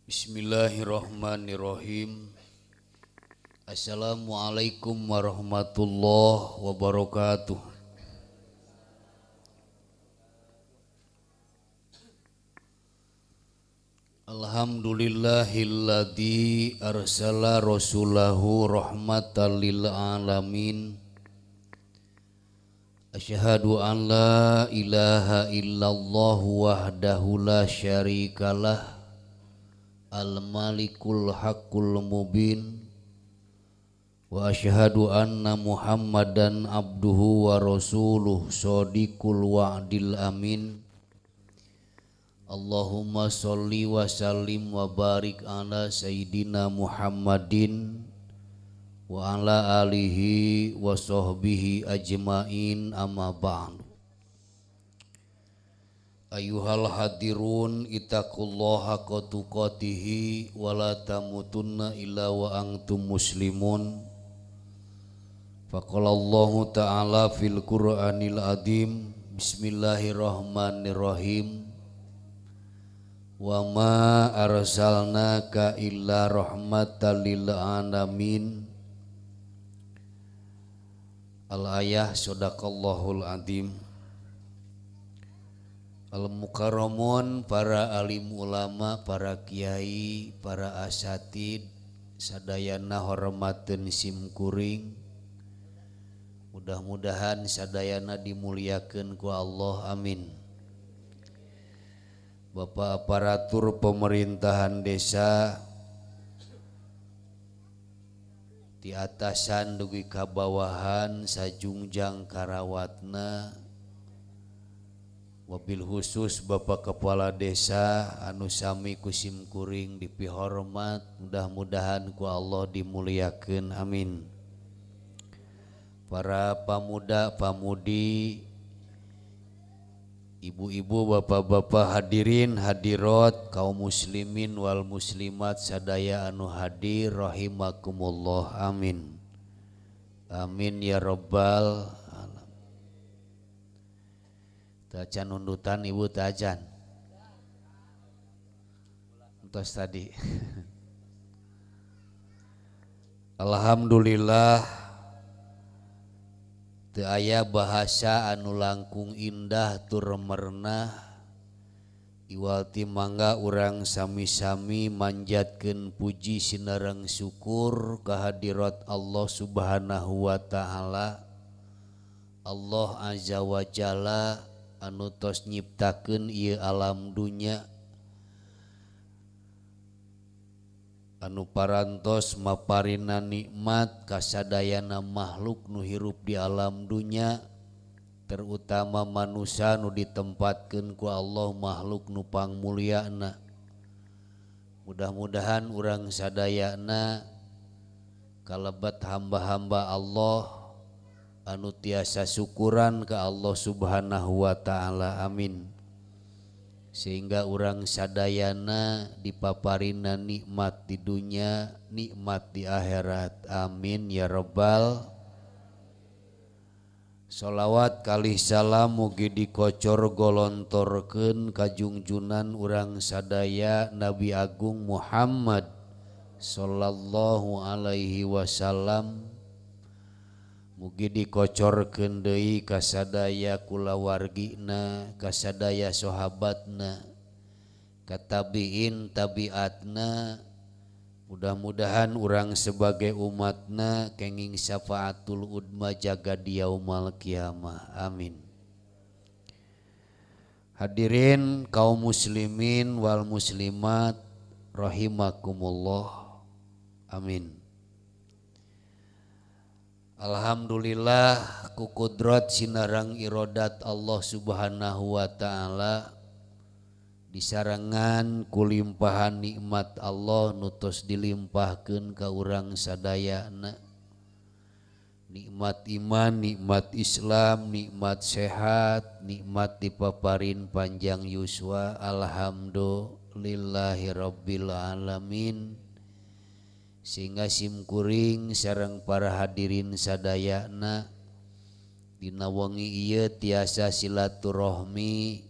Bismillahirrahmanirrahim. Assalamualaikum warahmatullahi wabarakatuh. Alhamdulillahilladzi arsala rasulahu rahmatan lil alamin. Asyhadu an la ilaha illallah wahdahu la syarikalah al-malikul haqqul mubin. Wa asyhadu anna Muhammadan abduhu wa rasuluh shadiqul wa'dil amin. Allahumma sholli wa sallim wa barik ala sayyidina Muhammadin wa ala alihi wa sahbihi ajmain, amma ba'du. Ayuhal hadirun ittaqullaha haqqa tuqatihi wa la tamutunna illa wa antum muslimun. Faqala Allahu ta'ala fil Qur'anil azim, bismillahirrahmanirrahim. Wa ma arsalnaka illa rahmatan lil alamin. Al-ayah, sadaqallahul azim. Al-mukarramun, para alim ulama, para kiai, para asatid, sadayana hormateun sim kuring. Mudah-mudahan sadayana dimuliakeun ku Allah, amin. Bapak aparatur pemerintahan desa di atasan dugi ka bawahan sajungjang karawatna, wabil khusus Bapak Kepala Desa anu sami ku sim kuring dipihormat, mudah-mudahan ku Allah dimuliakeun, amin. Para pemuda pamudi, ibu-ibu, bapak-bapak, hadirin hadirat, kaum muslimin wal muslimat sadaya anu hadir rahimakumullah, amin. Amin ya rabbal alamin. Tacan undutan ibu tacan. Entos tadi. Alhamdulillah teu aya bahasa anu langkung indah tur merenah iwal ti mangga urang sami-sami manjatkeun puji sinareng syukur kehadirat Allah Subhanahu wa taala, Allah azza wa jalla anu tos nyiptakeun ieu alam dunya, anu parantos maparina nikmat kasadayana makhluk nu hirup di alam dunya, terutama manusia nu ditempatkeun ku Allah makhluk nu pangmulyana. Mudah-mudahan urang sadayana kalebet hamba-hamba Allah anu tiasa syukuran ke Allah Subhanahu wa taala, amin. Sehingga urang sadayana dipaparina nikmat di dunia, nikmat di akhirat, amin ya rabbal. Sholawat kalih salam mugi dikocor golontorkeun ka junjunan urang sadaya Nabi Agung Muhammad sallallahu alaihi wasallam. Mugi dikocorkeun deui ka sadaya kulawargina, ka sadaya sahabatna, ka tabiin tabiatna. Mudah-mudahan urang sebagai umatna kenging syafaatul udma jaga di yaumal kiamah, amin. Hadirin kaum muslimin wal muslimat rahimakumullah, amin. Alhamdulillah ku kudrat sinareng irodat Allah Subhanahu wa taala, disarengan kulimpahan nikmat Allah nu tos dilimpahkeun ka urang sadayana. Nikmat iman, nikmat Islam, nikmat sehat, nikmat dipaparin panjang yuswa. Alhamdulillahirabbil alamin. Sehingga simkuring sareng para hadirin sadayana dina wengi ieu tiasa silaturahmi,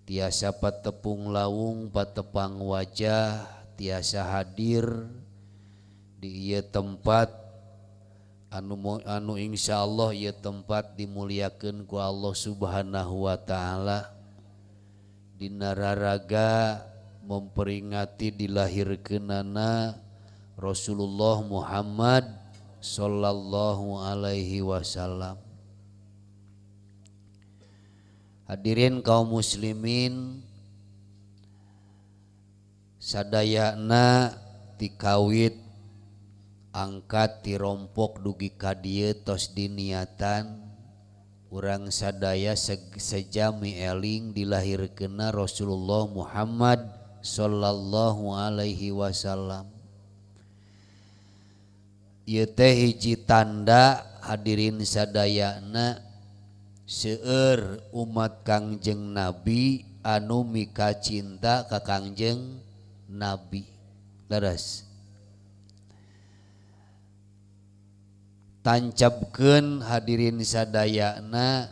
tiasa patepung lawung, patepang wajah, tiasa hadir di ieu tempat anu insyaallah ieu tempat dimuliakeun ku Allah Subhanahu wa taala dina raraga memperingati dilahirkeunana Rasulullah Muhammad sallallahu alaihi wasallam. Hadirin kaum muslimin sadayana tikawit angkat tirompok dugi ka dieu tos diniatan urang sadaya sejami eling dilahirkeunna Rasulullah Muhammad sallallahu alaihi wasallam. Ieu teh hiji tanda hadirin sadayana seueur umat Kangjeng Nabi anu mika cinta ka Kangjeng Nabi. Leres. Tancapkeun hadirin sadayana,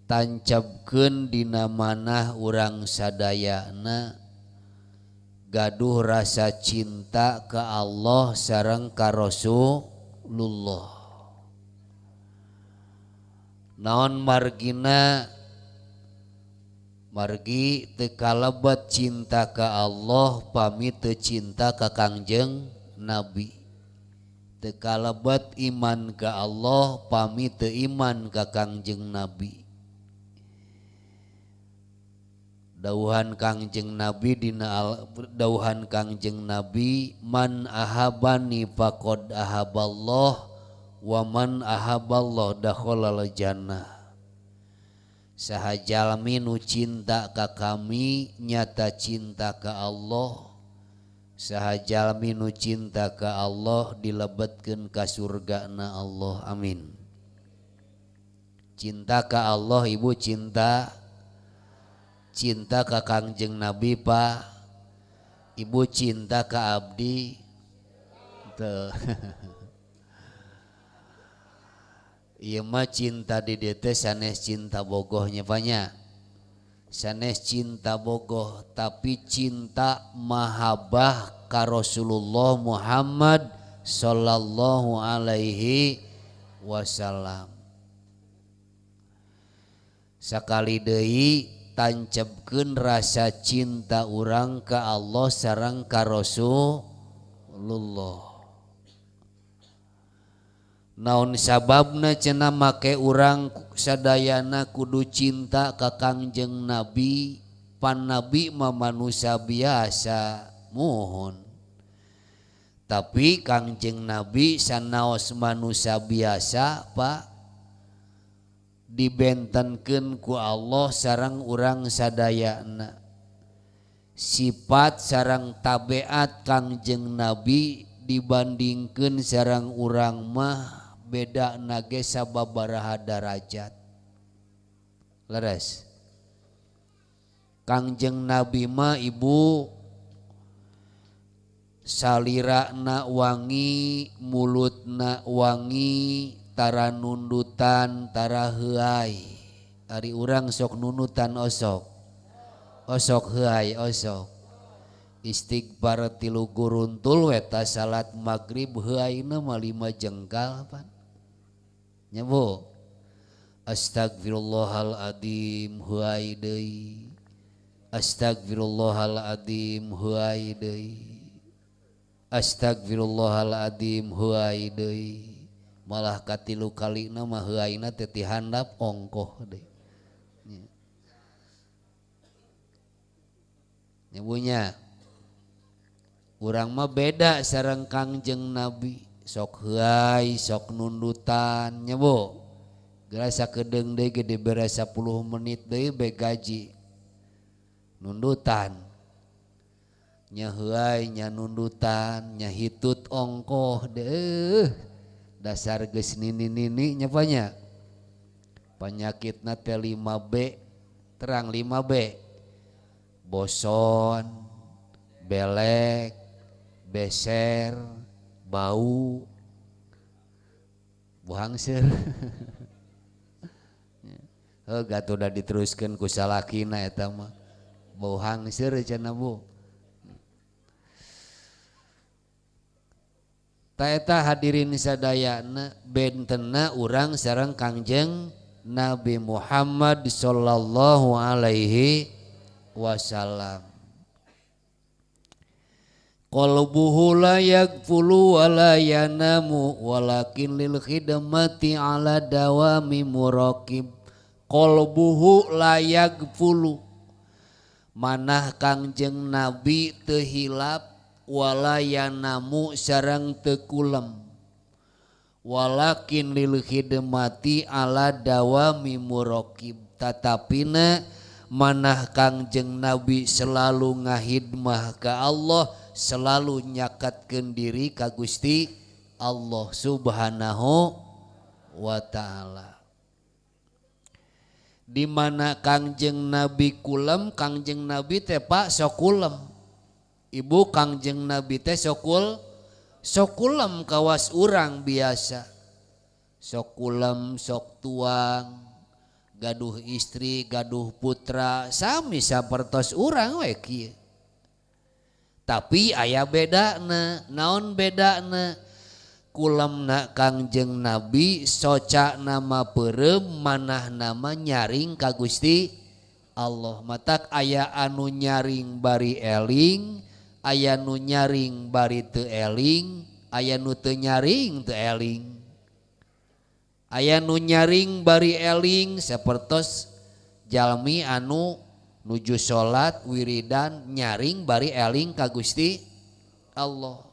tancapkeun dina manah urang sadayana gaduh rasa cinta ke Allah sareng ka Rasulullah. Naon margina? Margi teu kalebet cinta ka Allah pami teu cinta ka Kangjeng Nabi. Teu kalebet iman ka Allah pami teu iman ka Kangjeng Nabi. Dauhan Kangjeng Nabi dina dauhan Kangjeng Nabi, man ahabani faqad ahaballah wa man ahaballah dakhalal jannah. Saha jalmi nu cinta ka kami nyata cinta ka Allah. Saha jalmi nu cinta ka Allah dilebetkeun ka surgana Allah. Amin. Cinta ka Allah ibu cinta, cinta ka Kangjeng Nabi Pak, ibu cinta ka abdi teu. Ieu mah cinta di dieu teh sanes cinta bogohnya banyak, sanes cinta bogoh tapi cinta mahabbah ka Rasulullah Muhammad sallallahu alaihi wasallam. Sakali deui tancapkeun rasa cinta urang ka Allah sareng ka Rasulullah. Naon sababna cenah make urang sadayana kudu cinta ka Kangjeng Nabi, pan Nabi mah manusia biasa mohon. Tapi Kangjeng Nabi sanaos manusia biasa Pak, dibentenkeun ku Allah sareng urang sadayana. Sifat sareng tabiat Kangjeng Nabi dibandingkeun sareng urang mah beda nage sababaraha darajat. Leres. Kangjeng Nabi mah ibu salirana wangi, mulutna wangi, tara nundutan, tara heuay. Ari urang sok nunutan osok. Osok heuay osok. Istighfar tilu guruntul weta salat maghrib heuayna mah 5 jengkal pan. Nya Bu. Astagfirullahaladzim heuay deui. Astagfirullahaladzim heuay deui. Astagfirullahaladzim heuay deui. Malah katilu kalina mah heuayna teh ti handap ongkoh deui. Nya Bu nya. Urang mah beda sareng Kangjeng Nabi, sok heuay, sok nundutan nya Bu. Geura sakedeung deui ge dibere 10 menit deui be gaji. Nundutan. Nya heuay, nya nundutan, nya hitut ongkoh deuh. Dasar geus nini-nini nya nya. Penyakitna teh 5B, terang 5B. Boson, belek, beser, bau, buhangseur. Heuh gatuh da diteruskeun ku salakina eta mah. Bau hangseur cenah Bu. Ta eta hadirin sadayana bentena urang sareng Kangjeng Nabi Muhammad sallallahu alaihi wasallam. Qalbuhu la yaghfulu wa la yanamu walakin lil khidmati ala dawami muraqib. Qalbuhu la yaghfulu, manah Kangjeng Nabi teu hilap, wala yanamu sareng teu kulem, walakin lil khidmati ala dawami muraqib. Tatapina manah Kangjeng Nabi selalu ngahidmah ka Allah, selalu nyakatkeun diri ka Gusti Allah Subhanahu wa taala. Di mana Kangjeng Nabi kulem, Kangjeng Nabi teh Pak sok kulem. Ibu Kangjeng Nabi teh sok kulem kawas urang biasa. Sok kulem, sok tuang, gaduh istri, gaduh putra, sami sapertos urang we kieu. Tapi aya bedana, naon bedana? Kulemna Kangjeng Nabi soca nama peureum, manah nama nyaring ka Gusti Allah. Matak aya anu nyaring bari eling, aya nu nyaring bari teu eling, aya nu teu nyaring teu eling. Aya nu nyaring bari eling sapertos jalmi anu nuju salat wiridan nyaring bari eling ka Gusti Allah.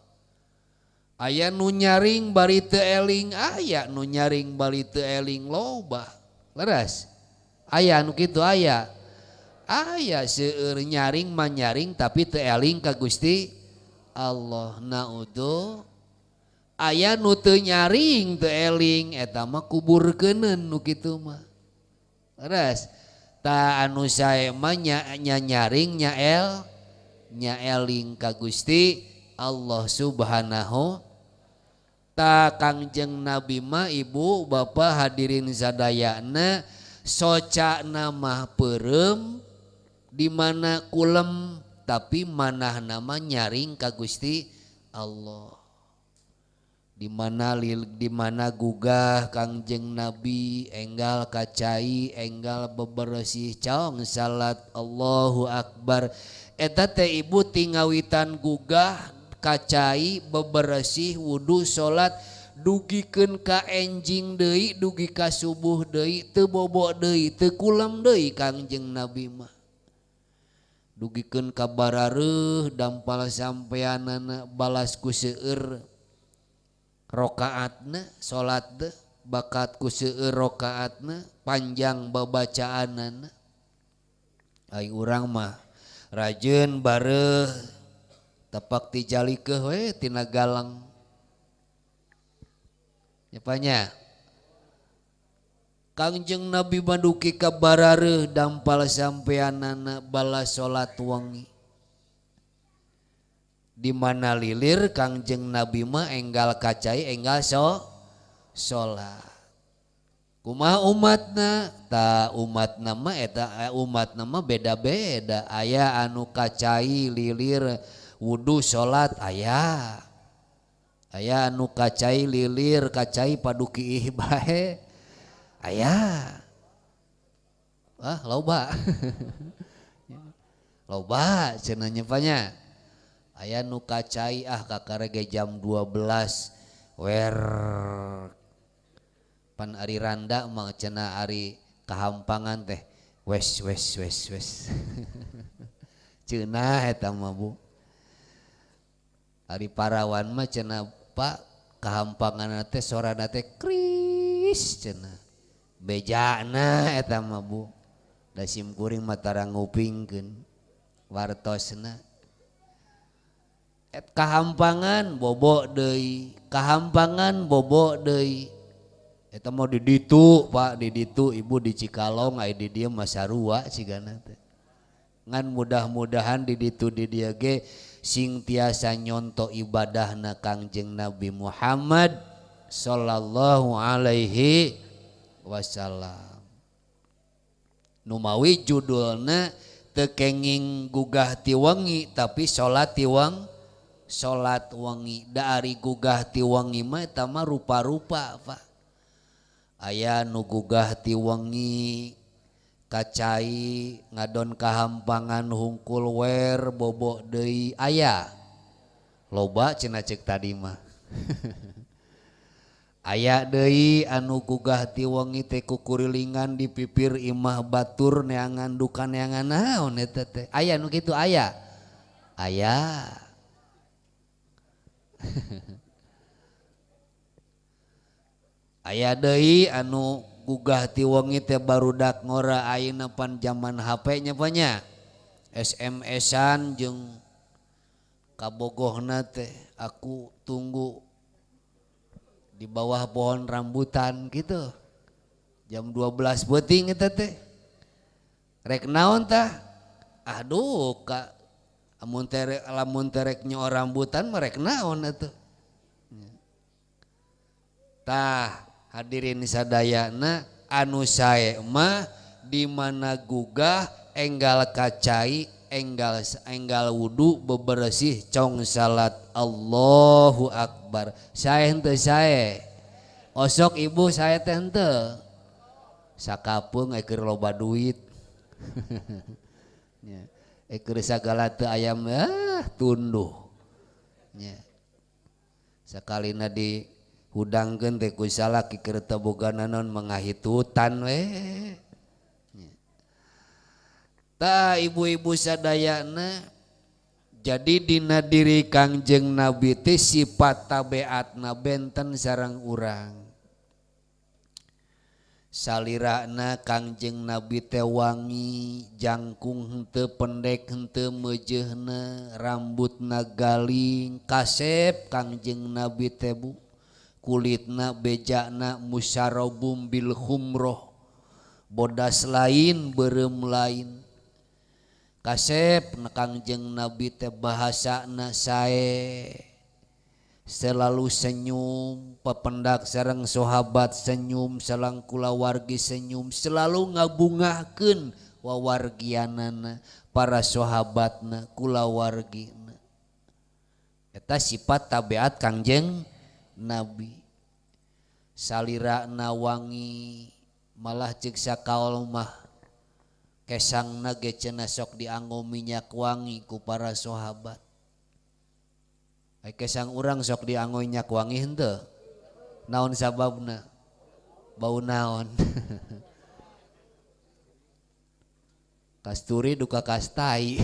Aya nu nyaring bari teu eling, aya nu nyaring bari teu eling loba. Leres. Aya nu kitu aya. Aya seueur nyaring mah nyaring tapi teu eling ka Gusti Allah. Naudzu. Aya nu teu nyaring teu eling eta mah kuburkeuneun nu kitu mah. Leres. Ta anu sae mah nya nyaring nya el nya eling ka Gusti Allah Subhanahu. Ta Kangjeng Nabi mah ibu bapak hadirin sadayana soca nama peureum di mana kulem tapi manah nama nyaring ka Gusti Allah. Di mana di mana gugah Kangjeng Nabi enggal kacai enggal bebersih caong salat Allahu Akbar. Eta teh ibu tingawitan gugah kacai bebersih wudu salat dugikeun ka enjing deui dugi ka subuh deui teu bobo deui teu kulem deui Kangjeng Nabi mah. Dugikeun ka barareuh dampal sampeanana balas ku seueur rakaatna salat teh bakat ku seueur rakaatna panjang babacaanana. Ai urang mah rajeun bareuh tepak ti jalikeuh we tina galang. Nyapanya Kangjeng Nabi maduki ka barareuh dampal sampeanana balas salat wengi. Di mana lilir Kangjeng Nabi mah enggal kacai enggal salat. Kumaha umatna? Ta umatna mah eta umatna mah beda-beda. Aya anu kacai lilir wudu salat aya. Aya anu kacai lilir kacai paduki ih bae. Aya. Ah loba. Loba cenah nya. Aya nu kacai ah kakarege jam 12 wer. Pan ari randa mah cenah ari kahampangan teh wes wes wes wes. Cenah eta mah Bu. Ari parawan mah cenah Pak kahampangan teh sorana teh kris cenah. Bejana eta mah Bu. Da sim kuring mah tara ngupingkeun wartosna. Et kahampangan bobo deui, kahampangan bobo deui. Eta mau di ditu Pak, di ditu ibu di Cikalong aya di dieu mah sarua cigana teh. Ngan mudah-mudahan di ditu di dieu ge sing tiasa nyonto ibadahna Kangjeng Nabi Muhammad sallallahu alaihi wasallam. Numawi judulna teu kenging gugah ti wengi tapi salat ti weng, salat wengi. Da ari gugah ti wengi mah eta mah rupa-rupa Pak. Aya nu gugah ti wengi kacai ngadon kahampangan hungkul wer bobo deui aya. Loba cenah ceuk tadi mah. Aya deui anu gugah ti wengi teh kukurilingan di pipir imah batur neangan duka neangan naon eta teh. Aya nu kitu aya. Aya. Aya deui anu gugah ti wengi teh barudak ngora ayeuna pan jaman HP nya pa nya. SMS-an jeung kabogohna teh aku tunggu di bawah pohon rambutan gitu. Jam 12 beuting eta teh. Rek naon tah? Aduh ka amun terek lamun terek nyo rambutan mah rek naon atuh. Tah hadirin sadayana anu sae mah di mana gugah enggal kacai enggal wudu bebersih cong salat Allahu Akbar. Sae henteu sae? Osok ibu sae teh henteu? Sakapeung keur loba duit. Nya, keur sagala teu ayam tunduh. Nya. Sakalina di hudangkeun teh ku salaki keur teu boga naon mangahitutan we. Tah ibu-ibu sadayana jadi dina diri Kangjeng Nabi teh sifat tabiatna benten sareng urang. Salirana Kangjeng Nabi teh wangi, jangkung henteu pendek henteu meujeuhna, rambutna galing, kasep Kangjeng Nabi teh bu. Kulitna bejana musyarabum bil khumroh, bodas lain beureum lain. Kasep Kangjeng Nabi teh bahasana sae, selalu senyum, pependak sareng sahabat senyum, sareng kulawargi senyum, selalu ngabungahkeun wawargianana para sahabatna kulawargina. Eta sifat tabiat Kangjeng Nabi. Salirana wangi, malah ceuk sakaol mah kesangna ge cenah sok dianggo minyak wangi ku para sahabat. Ai kesang urang sok dianggo minyak wangi henteu? Naon sababna? Bau naon? Kasturi duka kastai.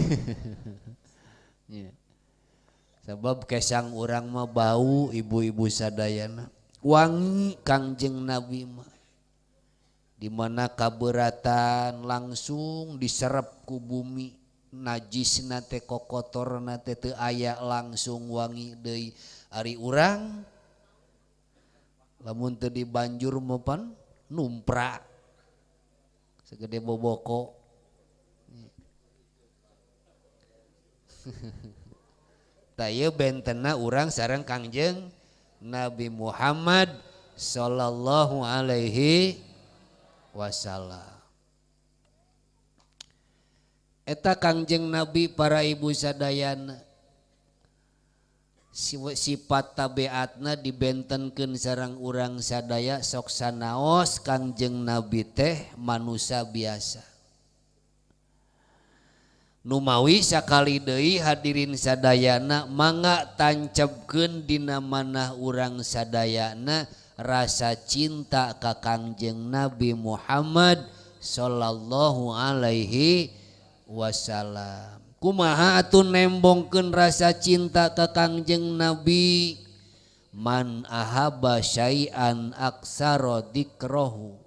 Sebab kesang urang mah bau ibu-ibu sadayana. Wangi Kangjeng Nabi mah. Di mana kaberatan langsung diserap ku bumi, najisna teh kokotorna teh teu aya langsung wangi deui. Ari urang lamun teu dibanjur mah pan numpra segede boboko. Tah ieu bentena urang sareng Kangjeng Nabi Muhammad sallallahu alaihi wasallam. Eta Kangjeng Nabi para ibu sadayana sifat tabiatna dibentenkeun sareng urang sadaya sok sanaos Kangjeng Nabi teh manusia biasa. Numawi sakali deui hadirin sadayana mangga tancapkeun dina manah urang sadayana rasa cinta ka Kangjeng Nabi Muhammad sallallahu alaihi wasallam. Kumaha atuh nembongkeun rasa cinta ka Kangjeng Nabi? Man ahaba syai'an aksara dikrohu.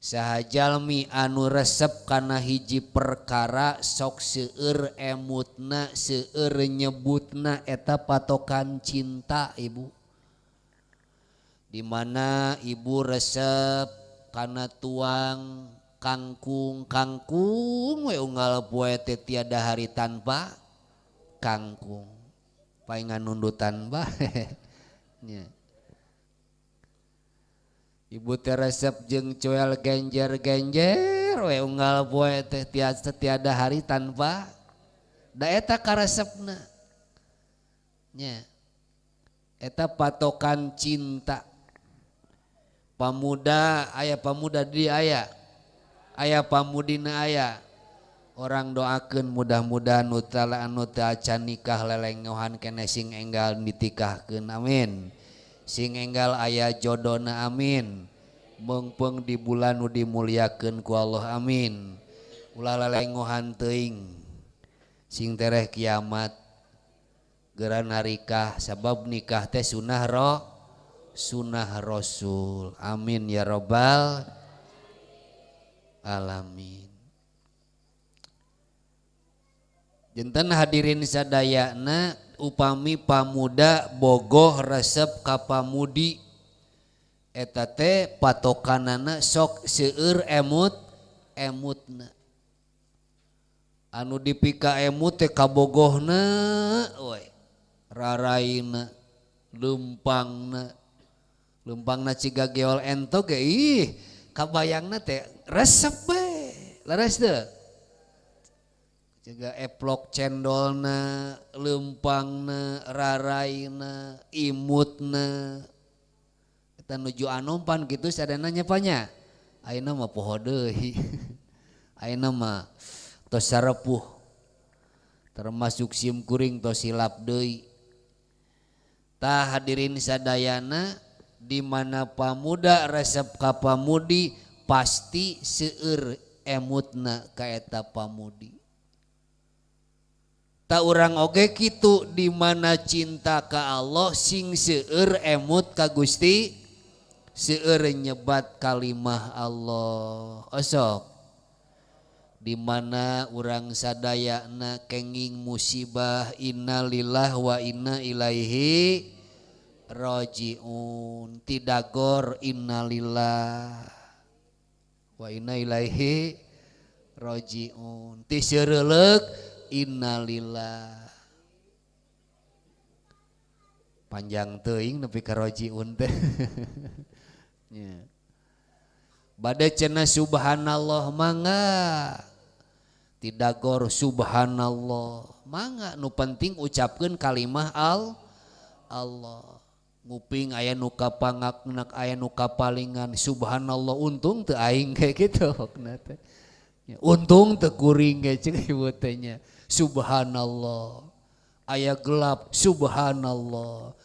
Saha jalmi anu resep kana hiji perkara sok seueur emutna seueur nyebutna eta patokan cinta ibu. Di mana ibu resep kana tuang kangkung kangkung we unggal poe teh tiada hari tanpa kangkung. Paingan nundutan bae. Nya. Ibu teh resep jeung coel genjer-genjer we unggal poe teh tiada hari tanpa da eta karesepna. Nya. Eta patokan cinta. Pamuda aya pamuda di aya. Aya pamudina aya. Orang doakeun mudah-mudahan nu anu teu acan nikah lelengohan keneh sing enggal ditikahkeun amin. Sing enggal aya jodona amin. Meungpeung di bulan nu dimuliakeun ku Allah amin. Ulah lelengohan teuing. Sing tereh kiamat geura narikah sabab nikah teh sunah sunah Rasul. Amin ya robbal alamin. Janten hadirin sadayana upami pamuda bogoh resep ka pamudi eta teh patokanana sok seueur emut emutna anu dipika emut teh kabogohna we raraina leumpangna leumpangna ciga geol entok ge ih kabayangna teh resep we leres teu juga eplok cendolna, leumpangna, raraina, imutna. Eta nuju anompan kitu sadana nya panya. Ayeuna mah poho deui. Ayeuna mah tos sarepuh. Termasuk sim kuring tos silap deui. Tah hadirin sadayana di mana pamuda resep ka pamudi pasti seueur emutna ka eta pamudi. Ta urang oge kitu di mana cinta ka Allah sing seueur emut ka Gusti seueur nyebat kalimah Allah. Osok di mana urang sadayana kenging musibah innalillahi wa inna ilaihi rajiun tidagor innalillahi wa inna ilaihi rajiun ti seureuleuh innalillah. Panjang teuing nepi ka rojiun teh. Nya. Bade cenah subhanallah mangga. Tidagor subhanallah mangga nu penting ucapkeun kalimah al Allah. Nguping aya nu kapangaknak aya nu kapalingan subhanallah untung teu aing kayak gitu hokna teh. Untung teu kuring ge ceuk ibu teh nya. Subhanallah aya gelap subhanallah.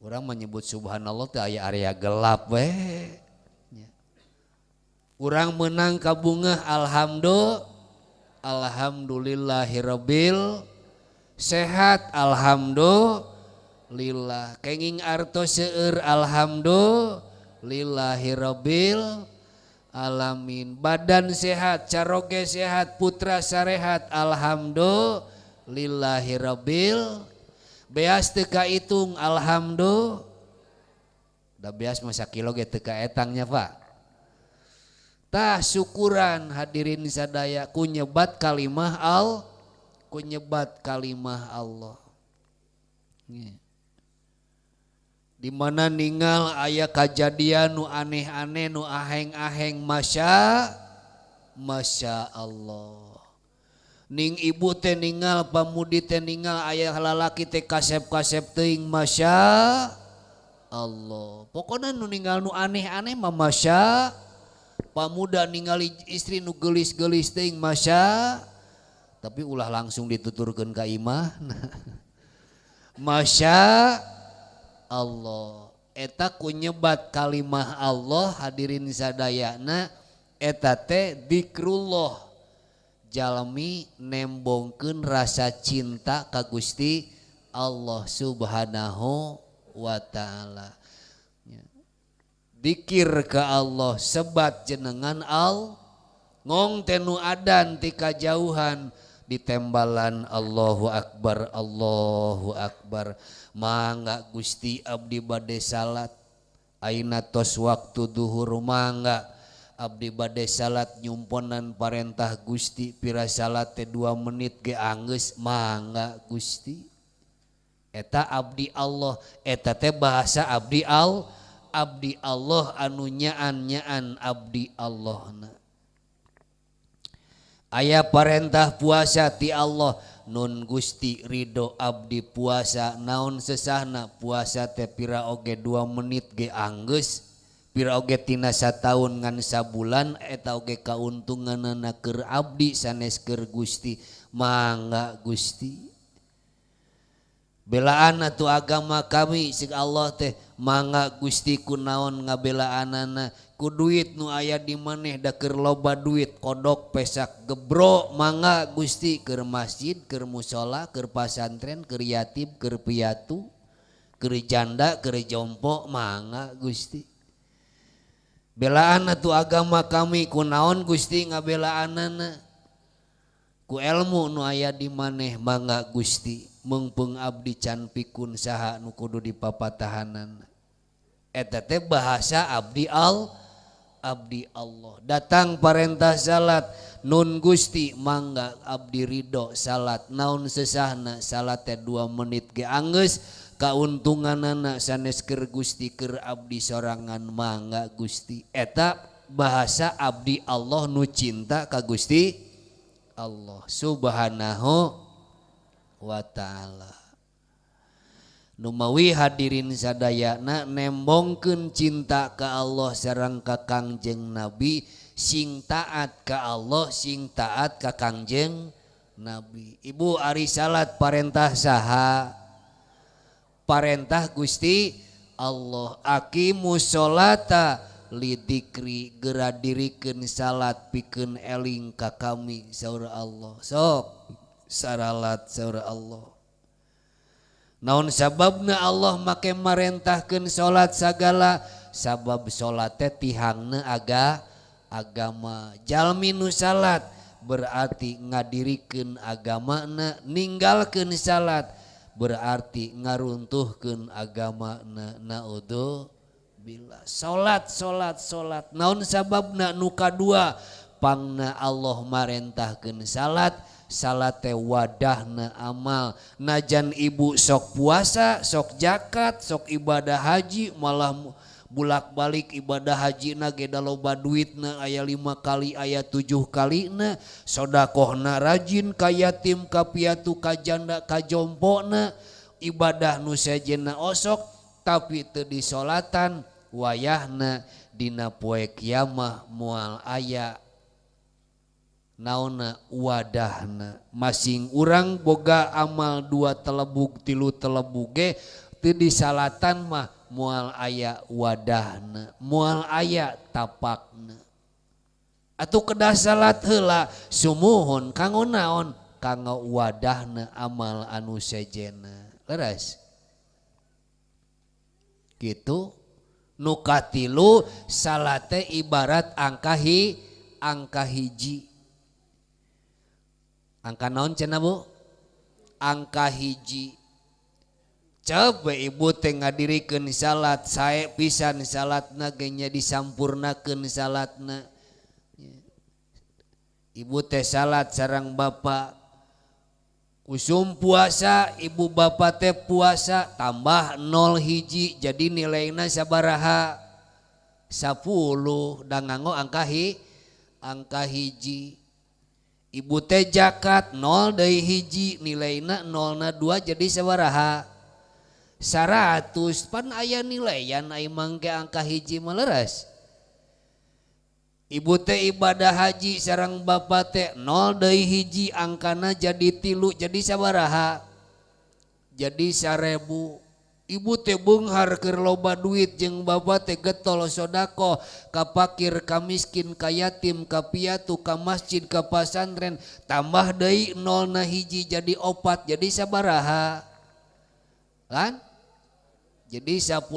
Urang menyebut subhanallah teh aya area gelap we. Urang menang ka bungah alhamdulillah alhamdulillahirabbil sehat alhamdulillah kenging arto seueur alhamdulillahirabbil alamin badan sehat caroge sehat putra sarehat alhamdulillahirabbil beas teu kaitung alhamdulillah da beas mah sakilo ge teu kaetangnya Pak. Tah syukuran hadirin sadaya ku nyebat kalimah al ku nyebat kalimah Allah. Di mana ningal aya kajadian nu aneh-aneh nu aheng-aheng masya masya Allah. Ning ibu teh ningal pamudi teh ningal aya lalaki teh kasep-kasep teuing masya Allah. Pokona nu ningal nu aneh-aneh mah masya pamuda ningali istri nu geulis-geulis teuing masya tapi ulah langsung dituturkeun ka imah. Masya Allah eta ku nyebat kalimah Allah hadirin sadayana eta teh dzikrullah jalmi nembongkeun rasa cinta ka Gusti Allah Subhanahu wa taala. Dikir ke Allah, sebat jenengan al ngong tenu adan ti kajauhan ditembalan Allahu Akbar, Allahu Akbar. Mangga Gusti, abdi bade salat. Ayeuna tos waktu duhur, mangga abdi bade salat nyumponan parentah Gusti. Pira salat teh 2 menit ge anggeus, mangga Gusti. Eta abdi Allah, eta teh bahasa abdi Allah anu nyaan-nyaan abdi Allahna. Aya parentah puasa ti Allah, nun Gusti, ridho abdi puasa. Naon sesahna puasa teh? Pira oge 2 menit ge anggeus, pira oge tina sataun ngan sabulan, eta oge kauntunganana keur abdi sanes keur Gusti. Mangga Gusti. Belaan atuh agama kami cek Allah teh. Mangga Gusti. Kunaon ngabelaanana? Ku duit nu aya di maneh, da keur loba duit, kodok pesak gebro. Mangga Gusti, keur masjid, keur musola, keur pasantren, keur yatim, keur piatu, keur janda, keur jompo, mangga Gusti. Belaan atuh agama kami. Kunaon Gusti ngabelaanana? Ku ilmu nu aya di maneh. Mangga Gusti, meungpeung abdi can pikun, saha nu kudu dipapatahanan? Eta teh bahasa abdi Allah. Datang parentah salat, nun Gusti, mangga abdi ridho salat. Naon sesahna salat teh? 2 menit ge anggeus, kauntunganana sanes keur Gusti, keur abdi sorangan. Mangga Gusti. Eta bahasa abdi Allah nu cinta ka Gusti Allah Subhanahu wa Ta'ala. Numawi hadirin sadayana nembongkeun cinta ka Allah sareng ka Kangjeng Nabi, sing taat ka Allah, sing taat ka Kangjeng Nabi. Ibu, ari salat parentah saha? Parentah Gusti Allah. Aqimus sholata lidzikri, gera dirikeun salat pikeun eling ka kami, saur Allah. Sok saralat, saur Allah. Naon sababna Allah make marentahkeun salat sagala? Sabab salat teh tihangna agama. Jalmi nu salat berarti ngadirikeun agamana, ninggalkeun salat berarti ngaruntuhkeun agamana, naudzubillah. Salat, salat, salat. Naon sababna? Nu kadua pangna Allah marentahkeun salat, salat teh wadahna amal. Najan ibu sok puasa, sok zakat, sok ibadah haji, malah bulak-balik ibadah haji na ge loba duitna, aya lima kali, aya tujuh kali na, sodakohna rajin ka yatim, ka piatu, ka janda, ka jompona, ibadah nu sejenna osok, tapi teu disolatan, wayahna dina poe kiamah moal aya naonna, wadahna. Masing urang boga amal dua telebug, tilu telebug ge teu disalatan mah moal aya wadahna, moal aya tapakna. Atuh kedah salat heula, sumuhun. Kanggo naon? Kanggo wadahna amal anu sejena. Leres gitu. Nu katilu, salat teh ibarat angka hiji. Angka naon cenah, Bu? Angka hiji. Coba ibu teh ngadirikeun salat, sae pisan salatna ge nya, disampurnakeun salatna. Ibu teh salat sareng bapak. Usum puasa, ibu bapak teh puasa, tambah nol hiji, jadi nilainya sabaraha? 10, dan nganggo angka hiji. Ibu teh zakat, nol dari hiji, nilainya nolna dua, jadi sabaraha? 100. Pan aya nilaian ai mangke angka hiji mah, leres? Ibu teh ibadah haji sareng bapak teh, nol deui hiji, angkana jadi tilu, jadi sabaraha? Jadi 1000. Ibu teh beunghar keur loba duit jeung bapak teh getol sodako ka pakir, ka miskin, ka yatim, ka piatu, ka masjid, ka pasantren, tambah deui nol na hiji, jadi opat, jadi sabaraha kan? Jadi 10.000.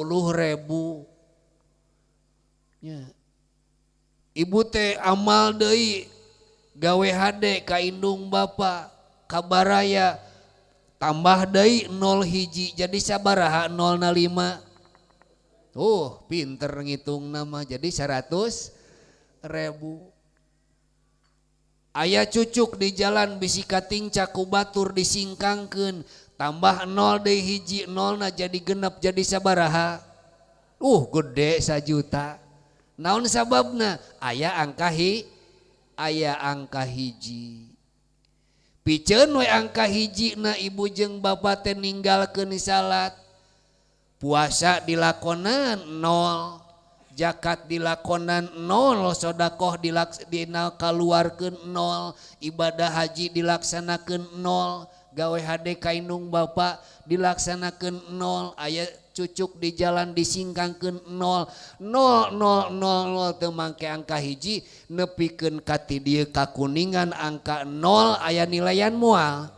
Nya. Ibu teh amal deui gawe hade ka indung bapa ka baraya tambah deui 0 hiji jadi sabaraha 0 na 5. Tuh pinter ngitung nama jadi 100.000. Aya cucuk di jalan bisi katingca ku batur disingkangkeun tambah 0 deui hiji 0 na jadi genep jadi sabaraha. Gede 1 juta. Naon sababna? Aya angka aya angka hiji. Piceun we angka hiji na ibu jeung bapa teh ninggalkeun salat. Puasa dilakonan 0, zakat dilakonan 0, sedekah dikaluarkeun 0, ibadah haji dilaksanakeun 0, gawe hade ka indung bapa dilaksanakeun 0, aya cucuk di jalan disingkangkeun 0, 0 0 0 0 teu mangke angka hiji nepikeun ka ti dieu ka Kuningan angka 0 aya nilaian moal.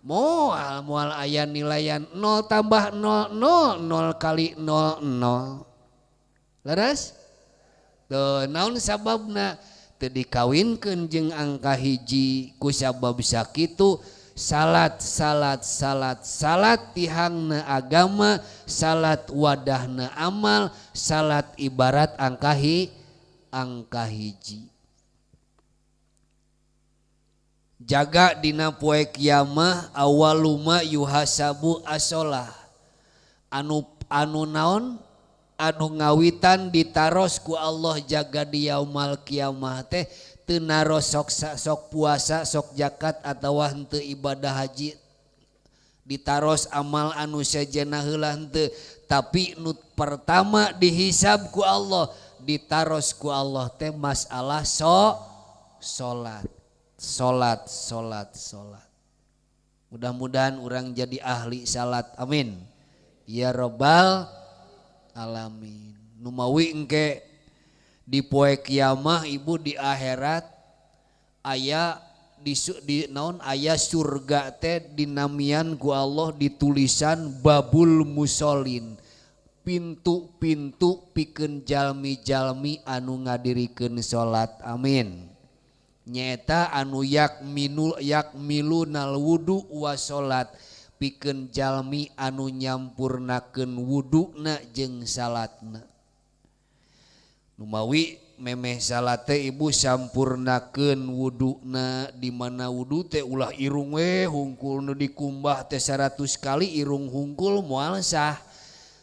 Moal moal aya nilaian 0 tambah 0 0 0 kali 0 0. Leres? Tuh naon sababna teu dikawinkeun jeung angka hiji ku sabab sakitu salat salat salat salat tihangna agama, salat wadahna amal, salat ibarat angka angka hiji. Jaga dina poe kiamah awaluma yuhasabu asolah. Anu anu naon anu ngawitan ditaros ku Allah jaga di yaumal kiamah teh teu naros sok sok puasa sok zakat atawa henteu ibadah haji ditaros amal anu sejenna heula henteu, tapi nu pertama dihisab ku Allah ditaros ku Allah teh masalah salat salat salat salat. Mudah-mudahan orang jadi ahli salat, amin ya robbal alamin. Numawi engke di poe kiamah ibu di akhirat aya di naon aya surga teh dinamian ku Allah ditulisan babul musolin, pintu-pintu pikeun jalmi-jalmi anu ngadirikeun salat, amin. Nyaeta anu yakminul yakmilunal wudu wa salat, pikeun jalmi anu nyampurnakeun wuduna jeung salatna. Numawi memeh salat teh ibu sampurnakeun wuduna, di mana wudu teh ulah irung we hungkul nu dikumbah teh 100 kali irung hungkul moal sah.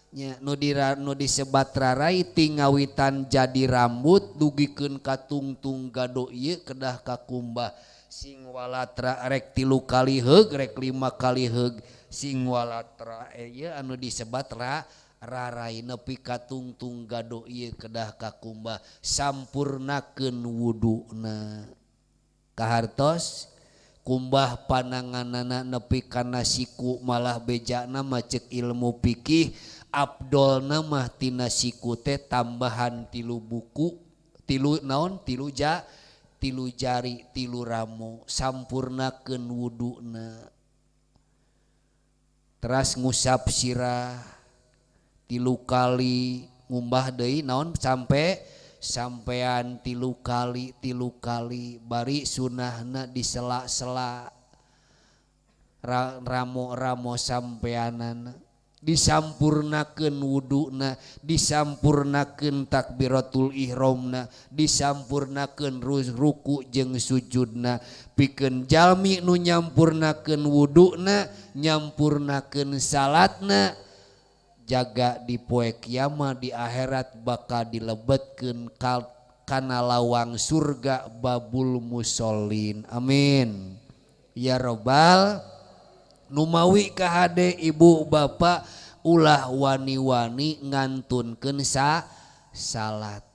Nya nu disebat rarai tingawitan jadi rambut dugikeun ka tungtung gado ieu kedah kakumbah sing walatra rek 3 kali heug rek 5 kali heug sing walatra ieu anu disebat rarai nepi ka tungtung gado ieu kedah kakumbah sampurnakeun wuduna. Kahartos kumbah pananganana nepi kana siku malah bejana mah ceuk ilmu fikih abdolna mah tina siku teh tambahan 3 buku tilu naon tilu ja tilu jari tilu ramo sampurnakeun wuduna. Teras ngusap sirah 3 kali ngumbah deui naon sampai sampean 3 kali 3 kali bari sunahna disela-sela ramo-ramo sampeanana disampurnakeun wuduna, disampurnakeun takbiratul ihramna, disampurnakeun ruku jeung sujudna, pikeun jalmi nu nyampurnakeun wuduna nyampurnakeun salatna jaga di poe kiamat di akhirat bakal dilebetkeun kana lawang surga babul musallin, amin ya robbal. Numawi kahade ibu bapak ulah wani-wani ngantunkeun salat,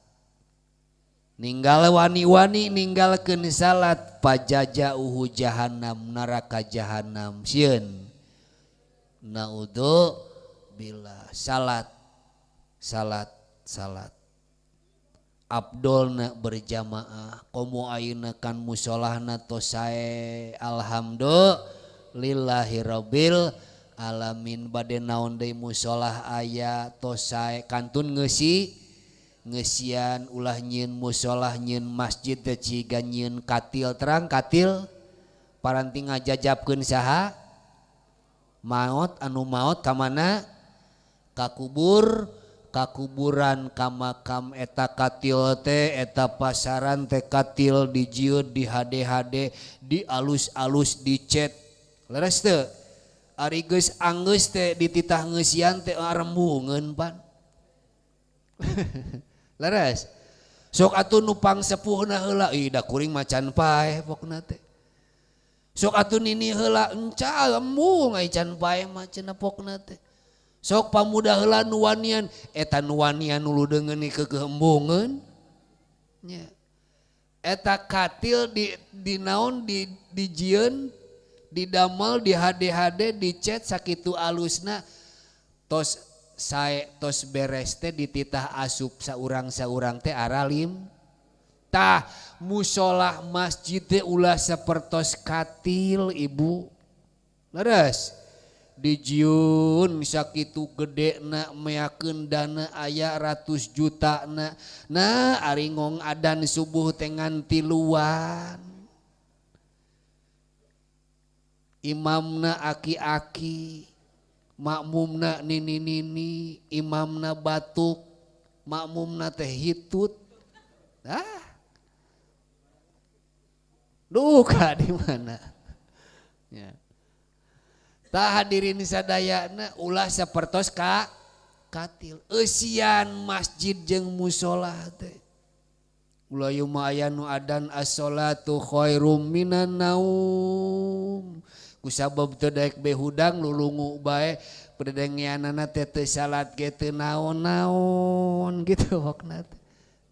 ninggal wani-wani ninggalkeun salat pajaja uhu jahanam neraka jahanam sieun naudzu billah. Salat salat salat abdolna berjamaah komo ayeuna kan musolahna tos sae alhamdulillahi rabbil alamin bade naon deui musolah aya tos sae kantun ngeusi Ngeusian ulah nyieun musolah nyieun masjid teh ciga nyieun katil terang katil paranti ngajajabkeun saha maot anu maot ka mana ka kubur kakuburan ka makam eta katil teh eta pasaran teh katil dijieun di HD-HD di alus-alus dicet leres teu ari geus anggeus teh dititah ngeusian teh arembungeun pan leres sok atuh nu pangsepuhna heula ih da kuring macan paeh pokna teh sok atuh nini heula enca embung ai can paeh mah cenah pokna teh sok pamuda heula nu wanian eta nu wanian nu ludeungeun keukeuh embungeun nya eta katil di naon di dijieun didamel di HD-HD dicet sakitu alusna tos sae tos beres teh dititah asup saurang-saurang teh aralim tah musolah masjid teh ulah sapertos katil ibu leres dijieun sakitu gedena meakeun dana aya ratus juta na nah ari ngong adan subuh teh ngan tiluan imamna aki-aki makmumna nini-nini imamna batuk makmumna teh hitut ah duka di mana ya. Tah hadirin sadayana ulah sapertos ka katil eusian masjid jeung musholah teh ulah ieu mah aya nu adan as-sholatu khairum minan naum kusabab teu daek be hudang lulungu bae pededengeanana teh teu salat ge teu naon-naon gitu hokna teh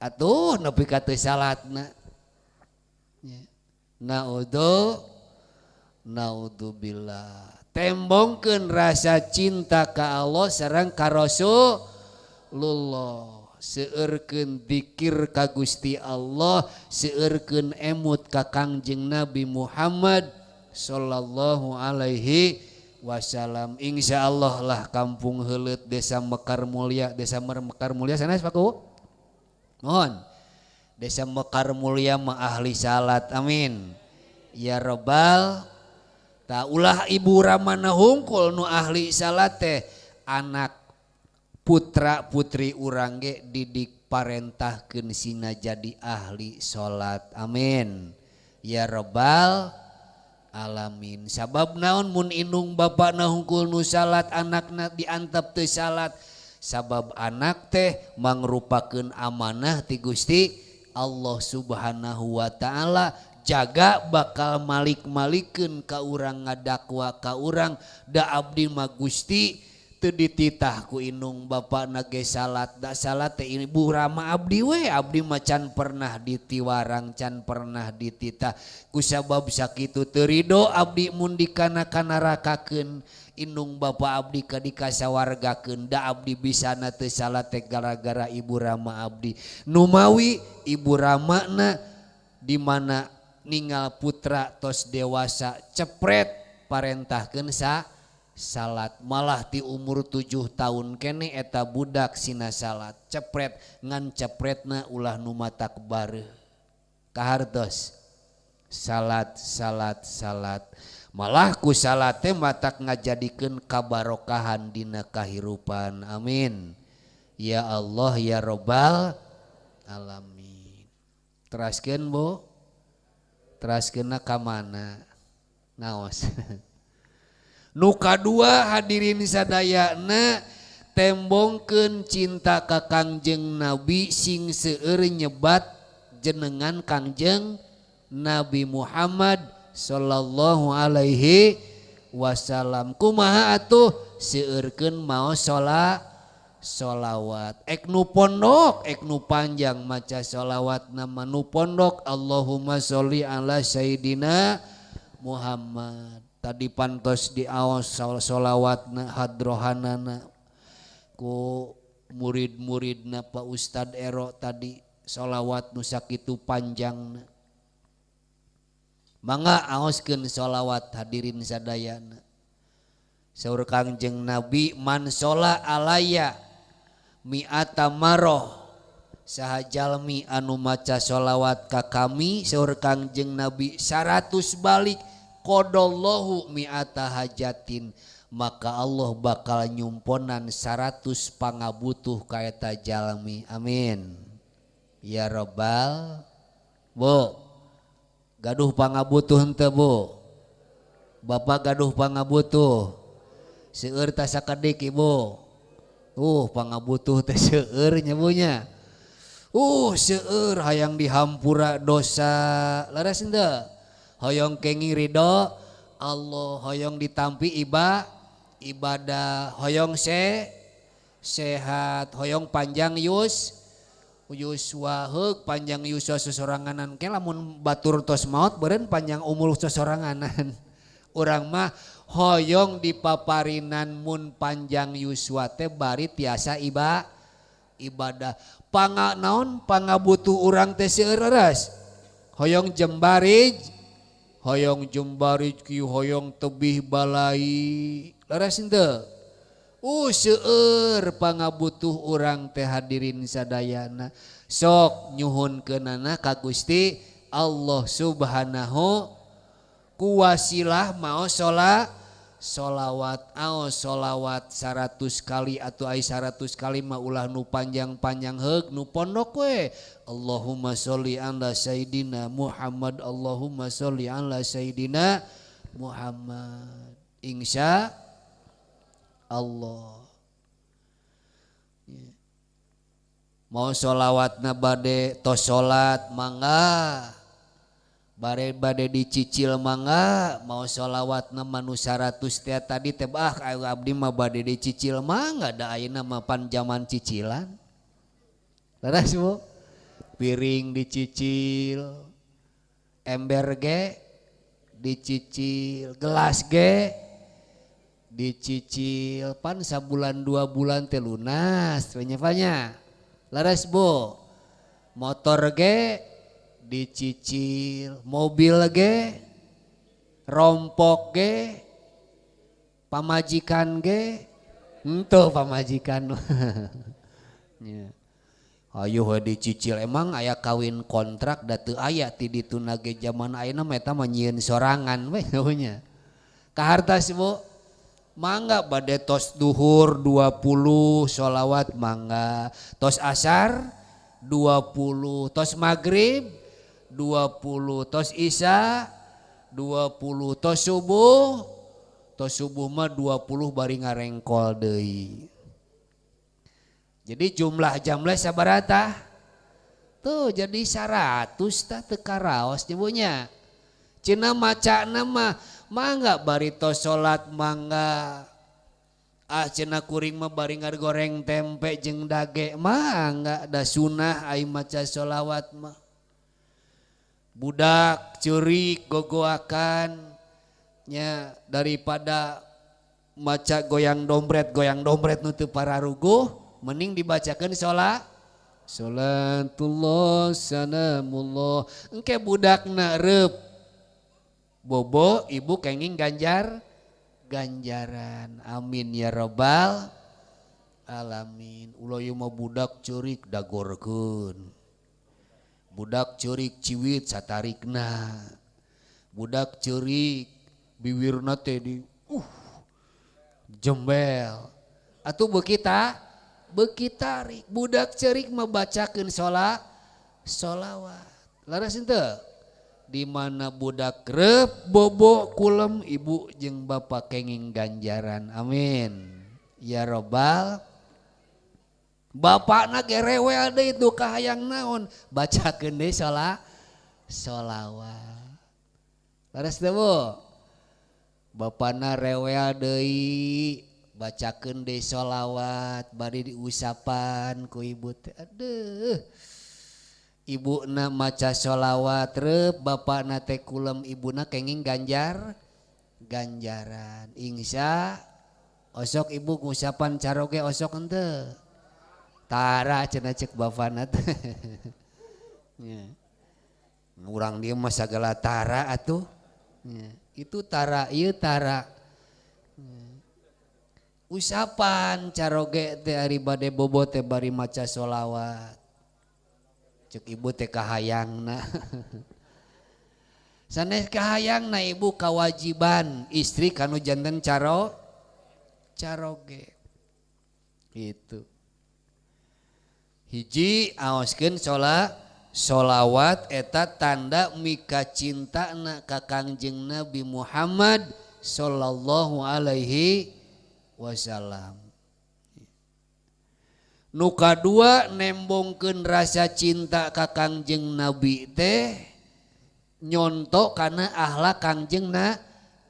atuh nepi ka teu salatna nya naudzubillah tembongkeun rasa cinta ka Allah sareng ka Rasulullah seueurkeun dzikir ka Gusti Allah seueurkeun emut ka Kangjeng Nabi Muhammad sallallahu alaihi wasallam. Insyaallah lah kampung Heuleut Desa Mekar Mulya Desa Mekar Mulya sanes Pak Kuwu mohon Desa Mekar Mulya mah ahli salat amin ya robbal. Ta ulah ibu ramana hungkul nu ahli salat teh anak putra putri urang ge didik parentahkeun sina jadi ahli salat amin ya robbal alamin. Sabab naon mun indung bapakna hungkul nu salat anakna diantep teu salat sabab anak teh mangrupakeun amanah ti Gusti Allah Subhanahu wa taala jaga bakal malik-malikeun ka urang ngadakwa ka urang da abdi mah Gusti teu dititah ku indung bapakna ge salat da salat teh ibu rama abdi we abdi mah can pernah ditiwarang can pernah dititah kusabab sakitu teu rido abdi mun dikana-kanarakakeun indung bapa abdi ka dikasawargakeun da abdi bisana teu salat teh gara-gara ibu rama abdi numawi ibu ramana di mana ningal putra tos dewasa cepret parentahkeun sa salat malah ti umur 7 tahun kene eta budak sina salat cepret ngan cepretna ulah nu matak bareuh kahartos salat salat salat malah ku salat teh matak ngajadikeun kabarokahan dina kahirupan amin ya Allah ya robbal alamin. Teraskeun Bu teraskeunna ka mana ngaos. Nu kadua hadirin sadayana tembongkeun cinta ka Kangjeng Nabi sing seueur nyebat jenengan Kangjeng Nabi Muhammad sallallahu alaihi wasallam. Kumaha atuh seueurkeun maos sholawat ek nu pondok ek nu panjang maca sholawat nama nu pondok Allahumma sholli ala Sayyidina Muhammad. Tadi pantos diaos sholawatna hadrohanana ku murid-muridna Pak Ustad Ero tadi sholawat nu sakitu panjangna. Mangga aoskeun sholawat hadirin sadayana. Saur Kangjeng Nabi man shola alaya mi'ata maroh Saha jalmi anu maca sholawat ka kami saur Kangjeng Nabi 100 balik qadallahu mi'ata hajatin, maka Allah bakal nyumponan 100 pangabutuh ka eta jalmi. Amin ya robbal. Bu, gaduh pangabutuh henteu, Bu? Bapak gaduh pangabutuh seueur tah sakedik, Ibu? Pangabutuh teh seueur nya, Bu, nya. Seueur, hayang dihampura dosa, leres henteu? Hoyong kenging ridho Allah, hoyong ditampi ibadah, hoyong sehat, hoyong panjang yuswa. Heuk, panjang yuswa sesoranganan ke lamun batur tos maot beureun panjang umur sesoranganan. Urang mah hoyong dipaparinan mun panjang yuswa teh bari tiasa ibadah. Panga naon pangabutuh urang teh seueur, leres? Hoyong jembar, hoyong jembar rizki, hoyong tebih balai, leres henteu? Seueur pangabutuh urang teh, hadirin sadayana. Sok nyuhunkeunana ka Gusti Allah Subhanahu kuwasilah mau sholawat, aos sholawat 100 kali atau ai 100 kali mah ulah nu panjang-panjang, heuk nu pondok we. Allahumma sholli ala sayyidina Muhammad, Allahumma sholli ala sayyidina Muhammad, insya Allah. Ya. Mau sholawat na bade tos salat mangga, bare bade dicicil mangga. Mau sholawat na manu 100 teh tadi teh, ah, abdi mah bade dicicil mangga, da ayeuna mah pan zaman cicilan. Leres, Bu? Piring dicicil, ember ge dicicil, gelas ge dicicil, pan sabulan 2 bulan teh lunas nya. Leres, Bu? Motor ge dicicil, mobil ge, rompok ge, pamajikan ge henteu, pamajikan ya. Ayo dicicil, emang aya kawin kontrak? Da teu aya ti dituna ge. Zaman ayeuna mah eta mah nyieun sorangan we nya. Kahartos, Bu? Mangga bade tos duhur 20 sholawat mangga, tos asar 20, tos maghrib 20, tos isya 20, tos subuh. Tos subuh mah 20 bari ngarengkol deui. Jadi jumlah jamlah sabaraha tuh? Jadi 100 tah, teu karaos nya. Cenah macana mah mangga bari tos salat mangga. Ah, cenah kuring mah bari goreng tempe jeung dage mangga, da sunah ai maca sholawat mah. Budak ceurik gogoakan nya, daripada maca goyang dombret nu teu pararuguh mending dibacakeun sholatullah salamullah. Engke budakna reup bobo, ibu kenging ganjaran. Amin ya robbal alamin. Ulah ieu mah, budak ceurik dagorkeun, budak ceurik ciwit satarikna, budak ceurik biwirna teh di jembel atuh, beuki beuki tarik. Budak ceurik mah bacakeun sholawat, leres henteu? Di mana budak rep bobo kulem, ibu jeung bapak kenging ganjaran. Amin ya robbal. Bapakna ge rewel deui itu kahayang naon, bacakeun deui sholawat. Leres teu, Bu? Bapakna rewel deui, bacakeun deui sholawat bari diusapan ku ibu teh. Aduh, ibuna maca sholawat reup, bapakna teh kulem, ibuna kenging ganjaran, insya. Osok ibu ngusapan caroge, osok henteu? Tara cenah cek bapana teh nya. Urang dieu mah sagala tara atuh nya. Itu tara, ieu tara nya. Usapan caroge teh ari bade bobo teh bari maca sholawat. Cek ibu teh kahayangna. Sanes kahayangna ibu kewajiban istri kanu janten caroge. Itu. Hiji aoskeun sholawat eta tanda mika cintana ka Kangjeng Nabi Muhammad sallallahu alaihi wasallam. Nu kadua nembongkeun rasa cinta ka Kangjeng Nabi teh nyonto kana akhlak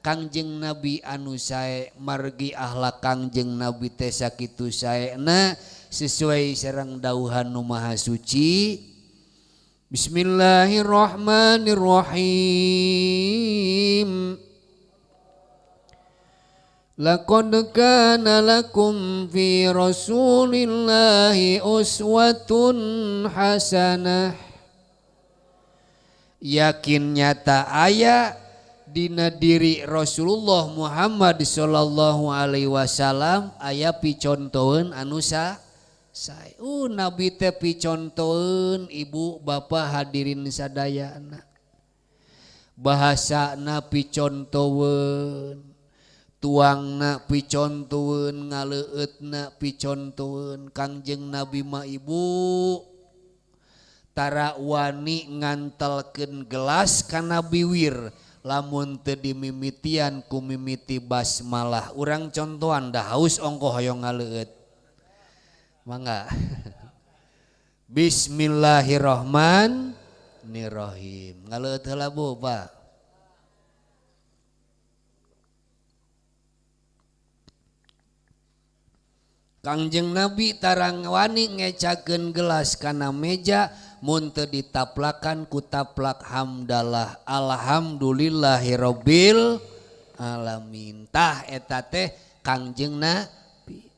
Kangjeng Nabi anu sae margi akhlak Kangjeng Nabi teh sakitu saena sesuai sareng dawuhan Nu Maha Suci. Bismillahirrahmanirrahim. Laqad kana lakum fi rasulillahi uswatun hasanah. Yakin nyata aya dina diri Rasulullah Muhammad sallallahu alaihi wasallam aya picontoeun anu sae. Nabi teh picontoeun ibu bapak hadirin sadayana. Bahasana picontoeun, tuangna picontoeun, ngaleueutna picontoeun. Kangjeng Nabi mah ibu tara wani ngantelkeun gelas kana biwir lamun teu dimimitian ku mimiti basmalah. Urang contohan dah haus ongkoh hoyong ngaleueut. Mangga. Bismillahirrahmanirrahim. Ngaleueut heula Bu, Pak. Kangjeng Nabi tarang wani ngecakeun gelas kana meja mun teu ditaplakan ku taplak hamdalah alhamdulillahirabbil alamin. Tah eta teh Kangjeng Nabi.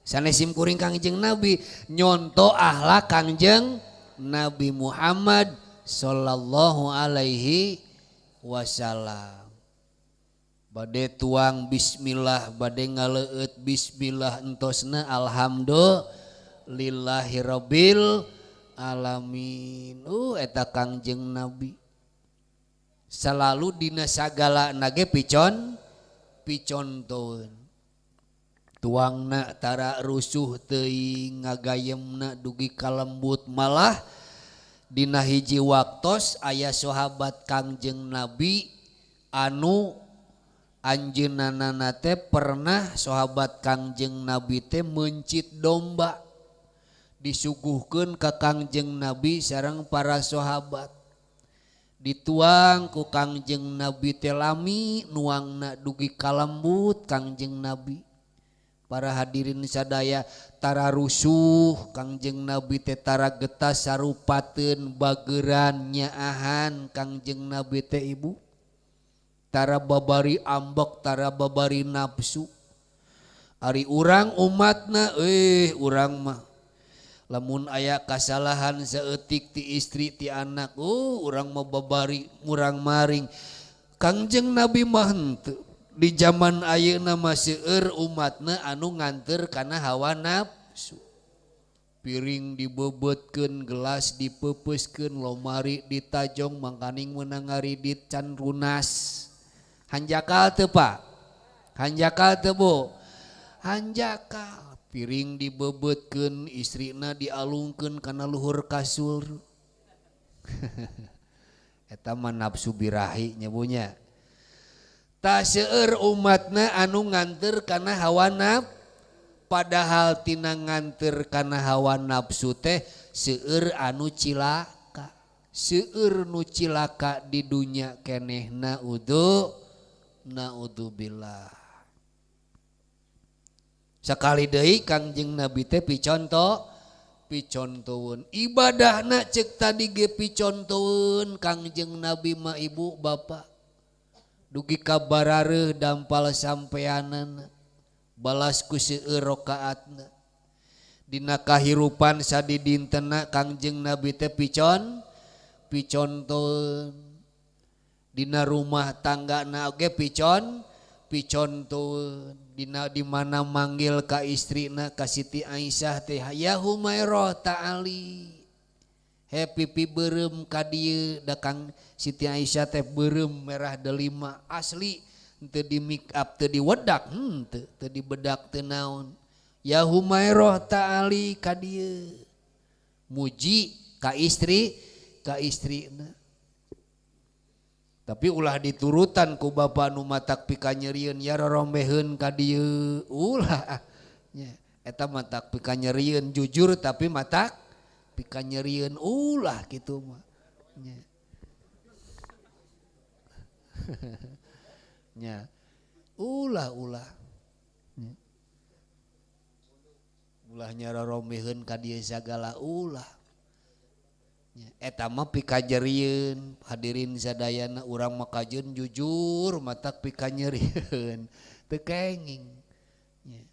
Sanes sim kuring Kangjeng Nabi nyonto akhlak Kangjeng Nabi Muhammad sallallahu alaihi wasallam. Bade tuang bismillah, bade ngaleueut bismillah entosna alhamdulillahirabbil alamin. Eta Kangjeng Nabi. Selalu dina sagala nage picontoeun. Tuangna tara rusuh teuing, ngagayemna dugi kalembut, malah dina hiji waktos aya sahabat Kangjeng Nabi anu anjeunna teh pernah sahabat Kangjeng Nabi teh mencit domba disuguhkeun ka Kangjeng Nabi sareng para sahabat. Dituang ku Kangjeng Nabi teh lami nuangna dugi kalembut Kangjeng Nabi. Para hadirin sadaya tara rusuh Kangjeng Nabi teh tara getas sarupateun bageran nyaahan Kangjeng Nabi teh ibu. Tara babari ambek, tara babari nafsu. Ari urang umatna urang mah lamun aya kasalahan saeutik ti istri ti anak, urang mah babari murang maring. Kangjeng Nabi mah henteu. Di zaman ayeuna mah seueur umatna anu nganteur kana hawa nafsu. Piring dibebetkeun, gelas dipepeuskeun, lomari ditajong mangkaning meunang ngaridit can runas. Hanjakal teu Pak? Hanjakal teu Bu? Hanjakal. Piring dibebetkeun, istrina dialungkeun kana luhur kasur. Eta mah nafsu birahi nya Bu nya. Ta seueur umatna anu nganteur kana hawa nafsu, padahal tina nganteur kana hawa nafsu teh seueur anu cilaka. Seueur nu cilaka di dunya kenehna naudzubillah. Sakali deui Kangjeng Nabi teh picontoeun. Ibadahna ceuk tadi ge picontoeun Kangjeng Nabi mah ibu bapak. Dugi ka barareuh dampal sampeanana, balas ku seueur rakaatna. Dina kahirupan sadidintena Kangjeng Nabi teh picontoeun. Dina rumah tanggana oge picontoeun. Dina di mana manggil ka istrina ka Siti Aisyah teh ya Humairah ta'ali. Happy pipi beureum ka dieu da Kang Siti Aisyah teh beureum merah delima asli teu di make up teu diwedak henteu teu dibedak teu naon. Ya Humairoh ta'ali ka dieu muji ka istri ka istrina. Tapi ulah diturutan ku bapa nu matak pikanyerieun ya rorombeheun ka dieu ulah nya eta matak pikanyerieun jujur tapi matak pikanyerieun ulah kitu mah nya. Nya ulah-ulah nya. Ulah nyarorombeheun ka dieu sagala ulah nya. Eta mah pikajerieun hadirin sadayana urang mah kajeun jujur matak pikanyerieun teu kenging nya.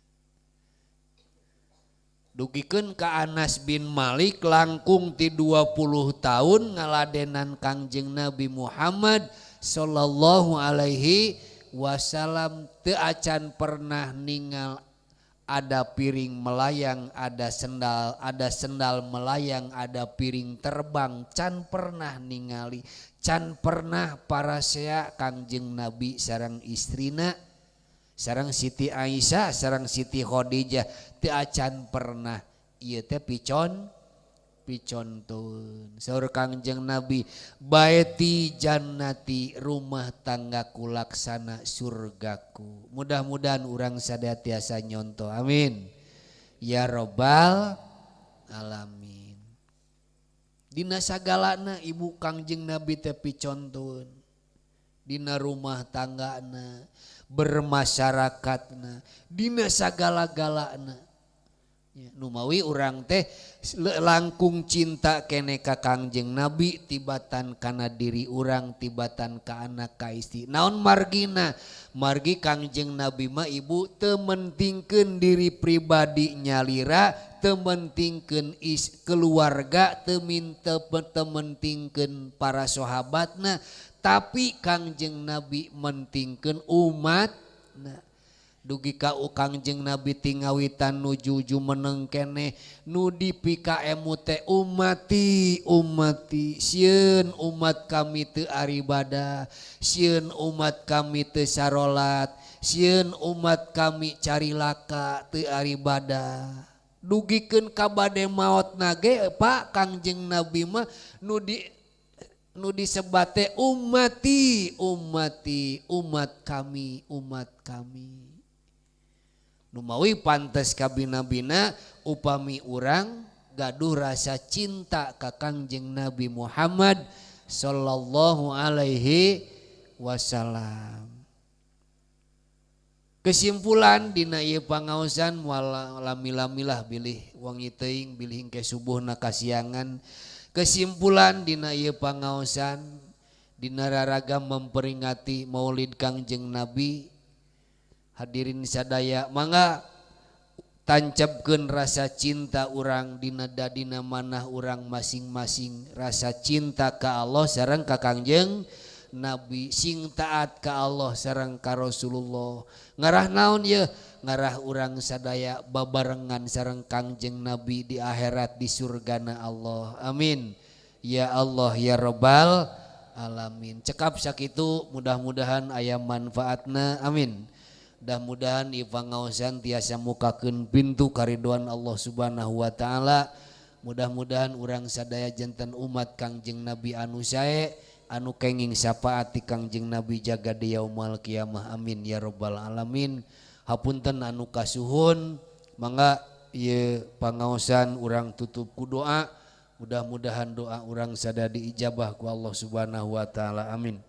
Dugikeun ka Anas bin Malik langkung ti 20 tahun ngaladenan Kangjeng Nabi Muhammad sallallahu alaihi wasallam teu acan pernah ningal ada piring melayang, ada sendal melayang, ada piring terbang, can pernah ningali, can pernah parasea Kangjeng Nabi sareng istrina, sareng Siti Aisyah, sareng Siti Khadijah, teu acan pernah ieu teh picontoeun. Saur Kangjeng Nabi, baeti jannati, rumah tanggaku laksana surgaku. Mudah-mudahan urang sadaya tiasa nyonto. Amin. Ya robbal alamin. Dina sagalana ibu Kangjeng Nabi teh picontoeun. Dina rumah tanggana, bermasyarakatna, dina sagala-galana. Numawi urang teh langkung cinta kene ka Kangjeng Nabi tibatan kana diri urang, tibatan ka anak ka istri. Naon margina? Margi Kangjeng Nabi mah ibu teu mentingkeun diri pribadi nyalira, teu mentingkeun keluarga, teu mentingkeun para sahabatna, tapi Kangjeng Nabi mentingkeun umatna. Dugi ka Kangjeng Nabi tingawitan nuju jumeneng keneh nu di PKM teh umati umati sieun umat kami teu aribada, sieun umat kami teu sarolat, sieun umat kami carilaka teu aribada. Dugikeun ka bade maot nage Pak Kangjeng Nabi mah nu disebate umati umati umat kami umat kami. Numawi pantes kabina-bina upami urang gaduh rasa cinta ka Kangjeng Nabi Muhammad sallallahu alaihi wasallam. Kesimpulan dina ieu pangaosan moal lami-lamilah bilih wangi teuing bilih engke subuhna kasiangan. Kesimpulan dina ieu pangaosan dina raraga memperingati Maulid Kangjeng Nabi, hadirin sadaya mangga tancapkeun rasa cinta urang dina dadina manah urang masing-masing, rasa cinta ka Allah sareng ka Kangjeng Nabi, sing taat ka Allah sareng ka Rasulullah. Ngarah naon ye? Ngarah urang sadaya babarengan sareng Kangjeng Nabi di akhirat di surgana Allah. Amin ya Allah ya robbal alamin. Cekap sakitu, mudah-mudahan aya manfaatna. Amin. Mudah-mudahan ieu pangaosan tiasa mukakeun pintu karidoan Allah Subhanahu wa taala. Mudah-mudahan urang sadaya janten umat Kangjeng Nabi anu sae, anu kenging syafaat ti Kangjeng Nabi jaga di yaumul kiamah. Amin ya robbal alamin. Hapunten anu kasuhun, mangga ieu pangaosan urang tutup ku doa. Mudah-mudahan doa urang sadaya diijabah ku Allah Subhanahu wa taala. Amin.